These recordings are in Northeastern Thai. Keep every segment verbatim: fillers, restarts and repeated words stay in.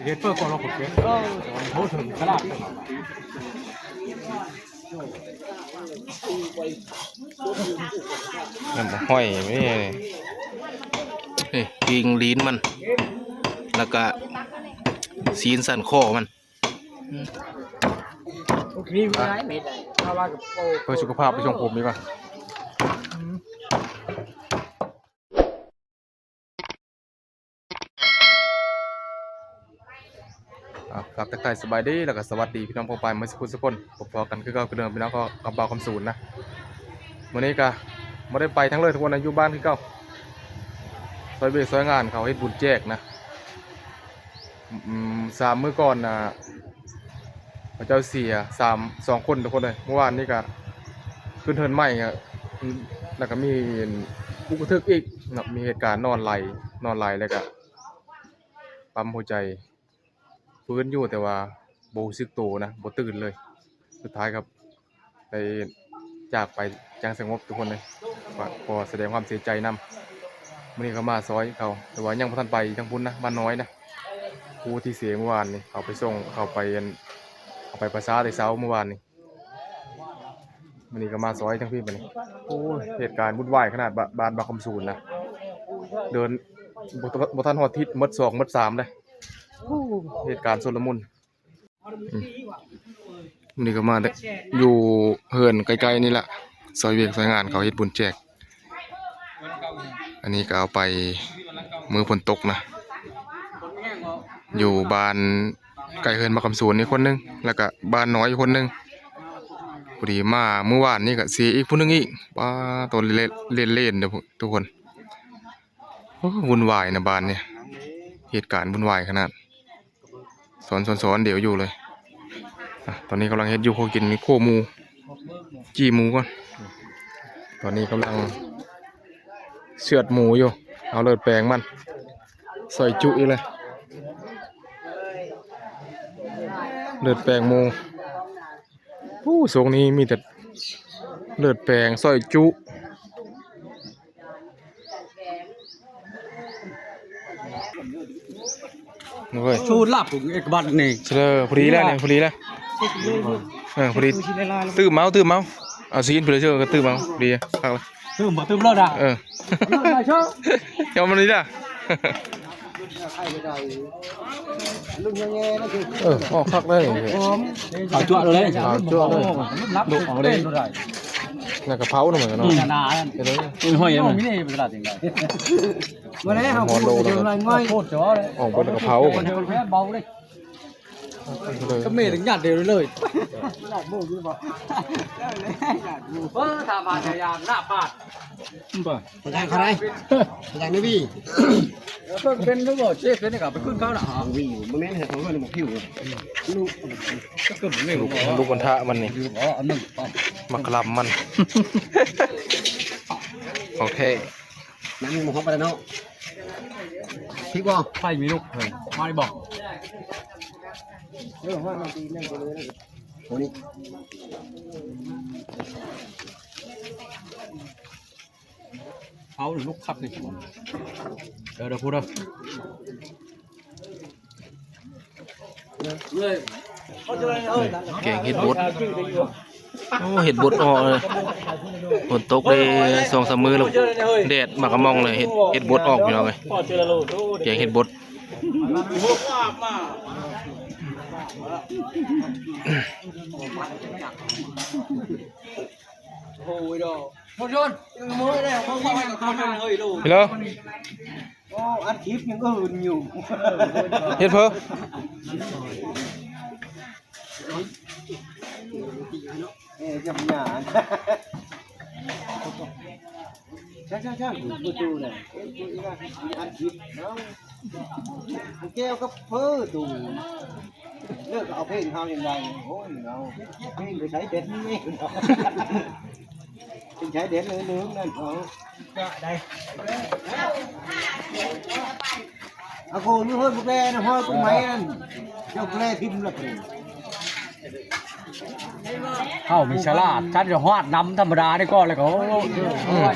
เฮ็ดเปิ้ลก็เราขุดเก็บเออโหถึงขนาด นั่นบ่ห้อยนี่ นี่ปีงลิ้นมัน แล้วก็ ซีนสันคอมัน โอเคไม่ได้ไม่ได้ถ้าว่ากับโอ้ เพื่อสุขภาพไปส่งผมดีกว่า อ่ะครับ ทักทายสบายดี แล้วก็สวัสดีพี่น้องป้องปายเมื่อสักครู่สักคน พบกันคือเก่าคือเดิมพี่น้องก็กับบ่าวคำศูนย์นะ มื้อนี้ก็บ่ได้ไปทางเลยทุกคนนะ อยู่บ้านคือเก่า ซอยเวียกซอยงานเขาเฮ็ดบุญแจกนะ อืม สามมื้อก่อนนะ พระเจ้าเสีย สาม สองคนทุกคนเลย เมื่อวานนี้ก็ขึ้นเฮือนใหม่อะ แล้วก็มีอุกระทึกอีกเนาะ มีเหตุการณ์นอนไหล นอนไหลแล้วก็ปั๊มหัวใจ ฟื้นอยู่แต่ว่าบ่รู้สึกโตนะ บ่ตื่นเลย สุดท้ายครับ ได้จากไปอย่างสงบทุกคนเลย ก็ขอแสดงความเสียใจนำ มื้อนี้ก็มาซอยเขา แต่ว่ายังบ่ทันไปทางพุ้นนะ บ้านน้อยนะ ผู้ที่เสียเมื่อวานนี่ เขาไปส่ง เขาไปอัน เขาไปประสาแต่เช้าเมื่อวานนี่ มื้อนี้ก็มาซอยทางพี้บัดนี้ โอ้ย เหตุการณ์วุ่นวายขนาด บ้าน บ้านบ่าวคำศูนย์นะ เดิน บ่ บ่ทันฮอดทิศ หมดสอง หมดสามเลย โอ้ เหตุการณ์ชุลมุน อืม มื้อนี้ก็มาเด้อ อยู่เฮือนใกล้ๆนี่ละ ซอยเวียกซอยงานเขาเฮ็ดบุญแจก อันนี้ก็เอาไปมื้อฝนตกนะ อยู่บ้านใกล้เฮือนบ่าวคำศูนย์นี่คนหนึ่ง แล้วก็บ้านน้อยอีกคนหนึ่ง พอดีมาเมื่อวานนี่ก็เสียอีกผู้หนึ่งอีก ป๊าด โตเล่นๆเด้อทุกคน โอ้ วุ่นวายนะบ้านเนี่ย เหตุการณ์วุ่นวายขนาด สอนสอนสอนเดี๋ยวอยู่เลย อ่ะ ตอนนี้กำลังเฮ็ดอยู่ ครัวกิน มีครัวหมู จี้หมูก่อน ตอนนี้กำลังเฉือดหมูอยู่ เอาเลือดแปลงมัน ซอยจุอีกเลย เลือดแปลงหมู ผู้ทรงนี้มีแต่เลือดแปลง ซอยจุ เว้ย ชูลาบผมเอกบัตรนี่ เชิญเลย พอดีแล้วเนี่ย พอดีแล้ว เออ พอดี ตื้มเมาส์ ตื้มเมาส์ เอาซีนไปเลย เชิญก็ตื้มเมาส์ พอดี พักเลย ตื้มบ่ตื้มแล้วนะ เออ เดี๋ยวมันนี่นะ เออ ออกคักเลย ขาวจั๊วเลย ขาวจั๊วเลย ลูกออกเลย แล้วกะเพราหน่อยเนาะ อืม เดี๋ยวนะ เป็นห้อยยังไง ไม่ได้เป็นตลาดจริงๆ วันนี้เขาพูดถึงอะไรง่อย โคตรจ๋อเลย ออกเป็นกะเพราก่อน เดี๋ยวแค่เบาเลย ก็เมย์ถึงหยาดเดียวเลย เออ ถ้ามาจะยามหน้าปาด บ่ อาจารย์ใคร อาจารย์นวี เพิ่งเป็นผู้บอกเชฟเป็นกับไปขึ้นเขาน่ะ วิ่งอยู่ บ่แม่นให้เขาเพิ่นบอกผิว ลูก ก็คือผมไม่ ลูก รู้ ลูกกระทะมันนี่ อ๋อ อันนั้นไป มักลำมัน โอเค น้ำมันหอมไปแล้วเนาะ พริกบ่ ไฟมีลูกเพิ่น ไม่บอก เออ ว่ามันตีนั่นไปเลยนะ โอ้นี่ เอาลูกคักนี่ เดี๋ยว เดี๋ยวพูดเด้อ แกงเห็ดบด โอ้ เห็ดบดออกเลย ฝนตกเลยสองสามมื้อแล้ว แดดมากระมองเลย เห็ด เห็ดบดออกพี่น้องเอ้ย แกงเห็ดบด โอ้ยดอก พ่อชน มือเนี่ย พ่อชน พ่อชน เฮ้ยลูก ฮัลโหล โอ้ อัดคลิปยังก็หืนอยู่ เฮ็ดเพิ่ม เอ้ย จำหยาด ใช่ ใช่ ใช่ ดูประตูเนี่ย เอ้ย อัดคลิปเนาะ แก้วก็เพ้อตู เลิกเอาเพลงเฮาอย่างใด โอ้ย เอาเพลงไปใช้เด็ดนี่ เป็นใช้เด็ดเลยลืมนั่นเขา เอาโคนี่ห้อยบุกแลนะ ห้อยกุ้งไม้นั่น เจ้าแกลพิมพ์ละเพลง เข้ามีฉลาด ฉันจะฮอดน้ำธรรมดานี่ก่อนเลยก็ อืม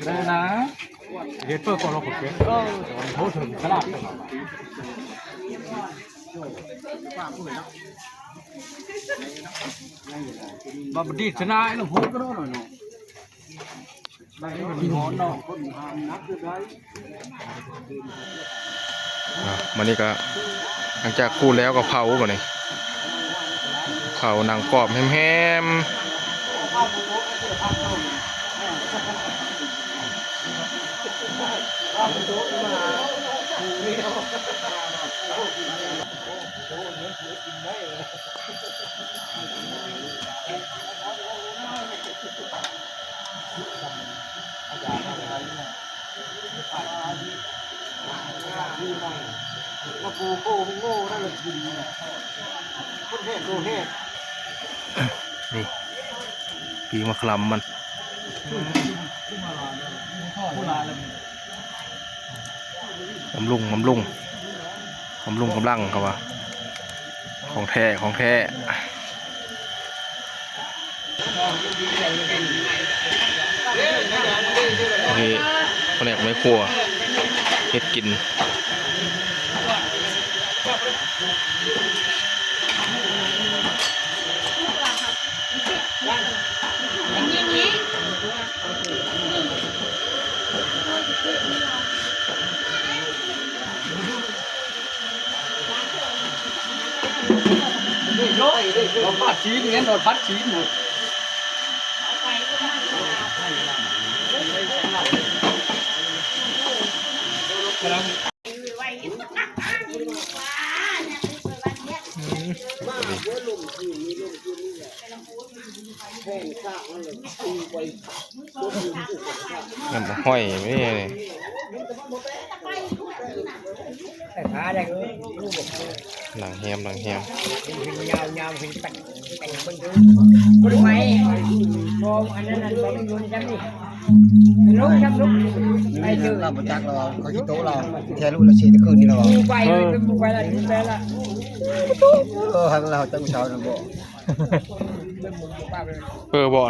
ได้นะ เฮ็ดเพื่อก่อนเราขอเก็บเออโหถึงตลาดบับดีชนะไอ้หลวงพ่อก็ได้หน่อยเนาะ อ่ะ มื้อนี้ก็หลังจากขูดแล้วก็เผาบัดนี้ เผาหนังกรอบแฮมๆ นี่ ปีกมะขามมัน บำรุง บำรุง บำรุงกำลังเขาว่า ของแท้ ของแท้ นี่ผนกแม่ครัว เฮ็ดกิน เราผัดชีสเนี่ยเราผัดชีสหมด อืม น้ำห้อยไม่นี่ แต่ขาแดงเออ หนังแฮม หนังแฮม ยาวยาวเป็นตัดแต่งเบิ่งดูบ่ได้ไหวมองอันนั้นน่ะบ่มีเงินจังนี่ ลูกครับลูก ไปเถอะ เราบ่จักเรา เขาคิดโตเรา แค่ลูกเราเสียแต่คืนนี่เรา ไปเลยไปไปละไปละ เออ หักเราจังเช้านะบ่ เออ บ่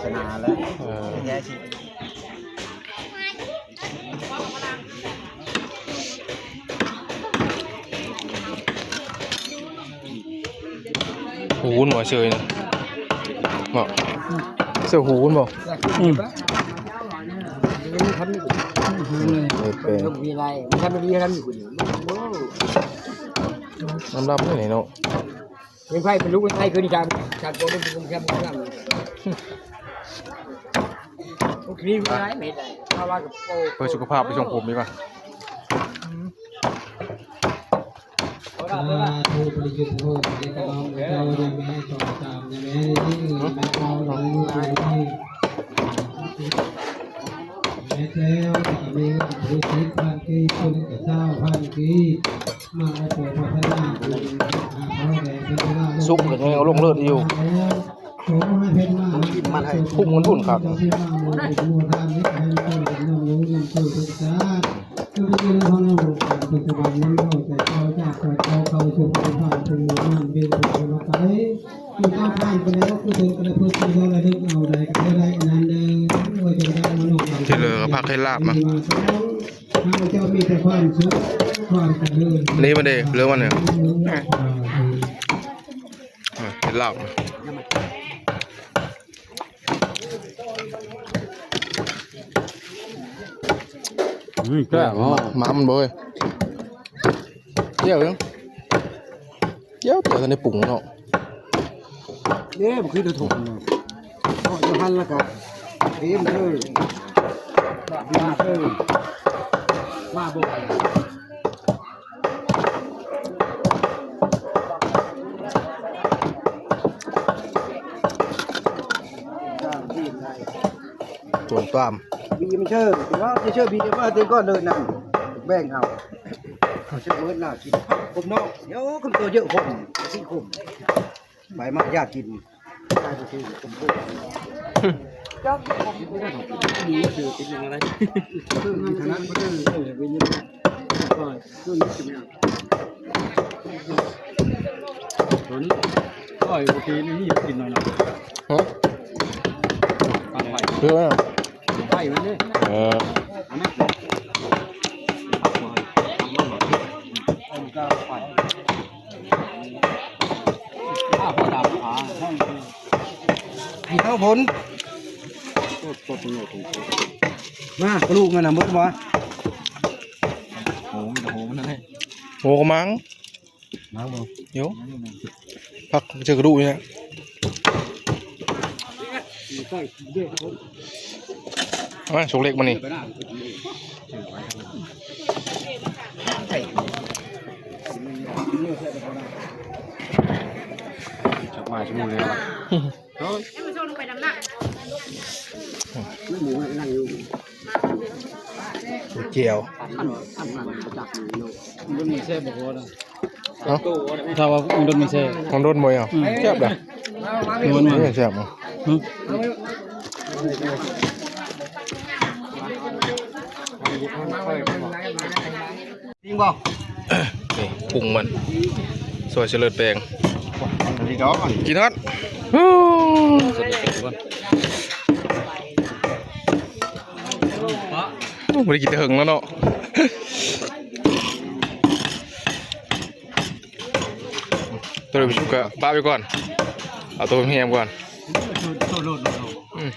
ชนะแล้ว เออ แท้สิ หูหนวกเฉยนะ บอก เสื้อหูหนวก อืม เออ เป็น มีอะไร มันทำดีทำอยู่คนเดียว โอ้ น้ำรับนี่เนาะ เป็นไพ่เป็นลูกเป็นไพ่คืนนี้ จาน จานโกงเป็นคนแคบคนแคบ โอเค ไม่ได้ ไม่ได้ เพราะว่ากับโอ้ เพื่อสุขภาพไปส่งผมดีกว่า สาธุ บริจุทโธ บริกรรม เจ้า ยาแม่ ต่อตาม ยาแม่ ที่อื่น แม่ เจ้า หลวงลูก หลวงพี่ แม่ แก้ว มีเงินผู้สิบพันกีบ ผู้หนึ่งก็เก้าพันกีบ มาเอาตัวพัฒนาบุญ สุกก็ยังเอาลงเลิศอยู่ มันกินมันให้ พุงมันบุ่นครับ ที่เหลือก็ผักให้ลาบมา นี่มันเด้ เหลือมันเนี่ย อ่ะ เป็นลาบ อืม แซ่บเนาะ มามันบ่เว้ย เดี๋ยวยัง เดี๋ยว เดี๋ยวทันได้ปรุงเนาะ เนี่ย มันคือตัวถงเนาะ เพราะอยู่หั่นแล้วก็เตรียมเลย เตรียมเลย มาบ่ ส่วนตาม บีมันเชื่อ แต่ว่าจะเชื่อบีเดี๋ยวว่าเต็มก้อนเลยนั่น แบ่งเอา เขาเชื่อเมิดหน้ากิน ผมเนาะ เดี๋ยวคำตัวเยอะผม ที่ผม ไปมายากกิน ได้ไปซื้อผมด้วย มีคือเป็นยังไง เพิ่มมีฐานะก็ได้ เออ เป็นยังไง ก็ช่วยนิดนึง ตอนนี้ ก็โอเค นี่กินหน่อยหน่อย ฮะ ปลาไหล เยอะไหมอะ เออ เอาผล มากระลูกมันนะมดบ่ โหมันจะโหมันนั่นแหละ โหกระมัง มากบ่ เดี๋ยวพักเจอกระดูกเนี่ยมาสุกเล็กมานี่ ชักมาชั่วโมงเลย เจียว มันมีแซ่บบ่พอนะ เอ้า ถ้าว่ามันโดนมันแซ่บ มันโดนบ่อยอ่ะแซ่บเลย มันมัน นี่แซ่บอ่ะ หึ จริงบ่ นี่ปรุงมันซอยเสลิดแปง อันนี้ดอกอัน กินฮอด ไม่ได้กินแต่เหิงแล้วเนาะ ตัวเดียวไปชุบกะปะไปก่อน เอาตัวแฮมก่อนอืม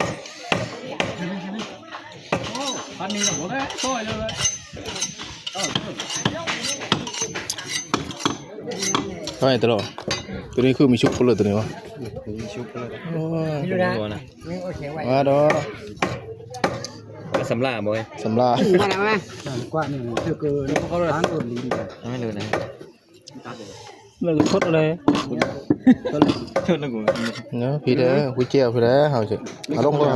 อันนี้ก็บ่ได้ซอยเลย ใช่ตลอด ตัวนี้คือมีชุบเลยตัวนี้วะ มีชุบเลย โอ้ย อยู่นะ มาดอก สำลาบ่อย สำลา มาแล้วไหม กว่านี่คือคือเขาเลยทางอื่นดี ไม่รู้นะ เลิกทดเลย ชนแล้วกู เนาะพี่เด้อพี่เจียวพี่เด้อเอาสิเอาลงรถ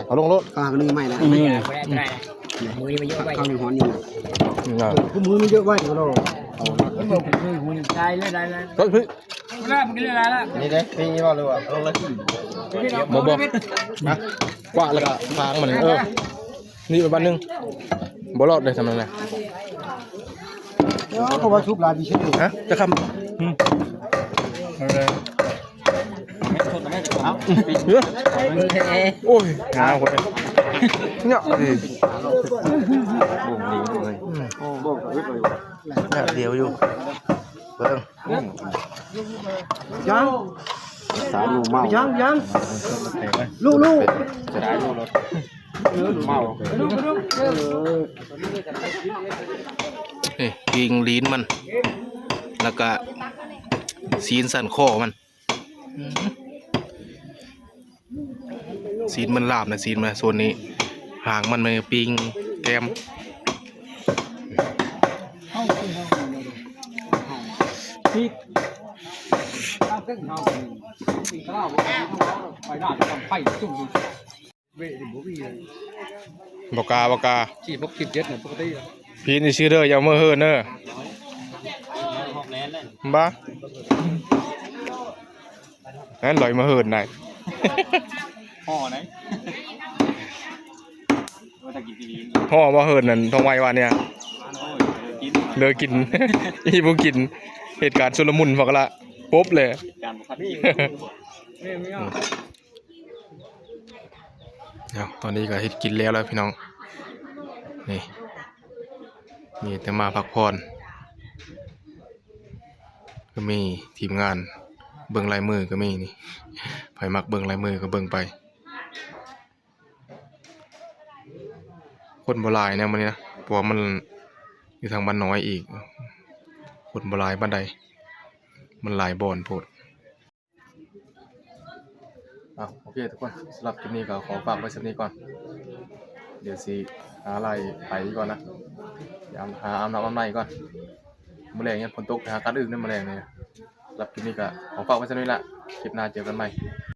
เอาลงรถ ข้างนึงไม่นะ อืม ข้างนึงฮ้อนอยู่ อ่า กูมือมันเยอะไว้ก็เรา เฮ้ยพี่ แรกมันกินอะไรละ นี่ได้พี่นี่รอดเลยว่ะลงเลย บ่บ่นะกว่าแล้วก็ฟางมันเออ นี่ไปบ้านหนึงบ่รอดเลยทำไมนะ เขาว่าชุบลาบิเช่ ฮะจะคำอืมเอาเลยเอ้ยโอ้ยหนาวคนเนี่ยดิ บุ่มดีเลย อืมเนี่ยเดียวอยู่เบิ่ง ยัง สายลูกเมา ยังยังลูกลูก สายลูกรถเมา นี่ปิ้งลิ้นมัน แล้วก็ซีนสันคอมันอืมซีนมันลาบนะซีนมันโซนนี้หางมันมันปิ้งแกม บอกกาบอกกา สี่พกสิบเจ็ดเนี่ยปกติ พี่นี่ชื่อเด้ออย่าเอามาเฮินเด้อบ้า นั่นลอยมาเฮินไหน ห่อไหน พ่อมาเฮินนั่นท้องไววันเนี่ย โอ้ยกิน เลิกกิน อีบุกิน เหตุการณ์ชุลมุนพอกละปุ๊บเลย การบุกขัดกิน เดี๋ยวตอนนี้ก็เฮ็ดกินแล้วแล้วพี่น้อง นี่ มีแต่มาพักผ่อน ก็มีทีมงานเบิ่งลายมือก็มีนี่ ไผมักเบิ่งลายมือก็เบิ่งไป คนบ่หลายนะมื้อนี้นะ เพราะว่ามันอยู่ทางบ้านน้อยอีก คนบ่หลายปานใด มันหลายบ่อนโพด อ่ะ โอเคทุกคน สำหรับคลิปนี้ก็ขอฝากไว้ส่ำนี้ก่อน เดี๋ยวสิหาไล่ไปก่อนนะ เดี๋ยวหาอาบน้ำอาบในก่อน มื้อแลงเนี่ยฝนตก ไปหากัดอึ่งได้มื้อแลงเนี่ย สำหรับคลิปนี้ก็ขอฝากไว้ส่ำนี้ละ คลิปหน้าเจอกันใหม่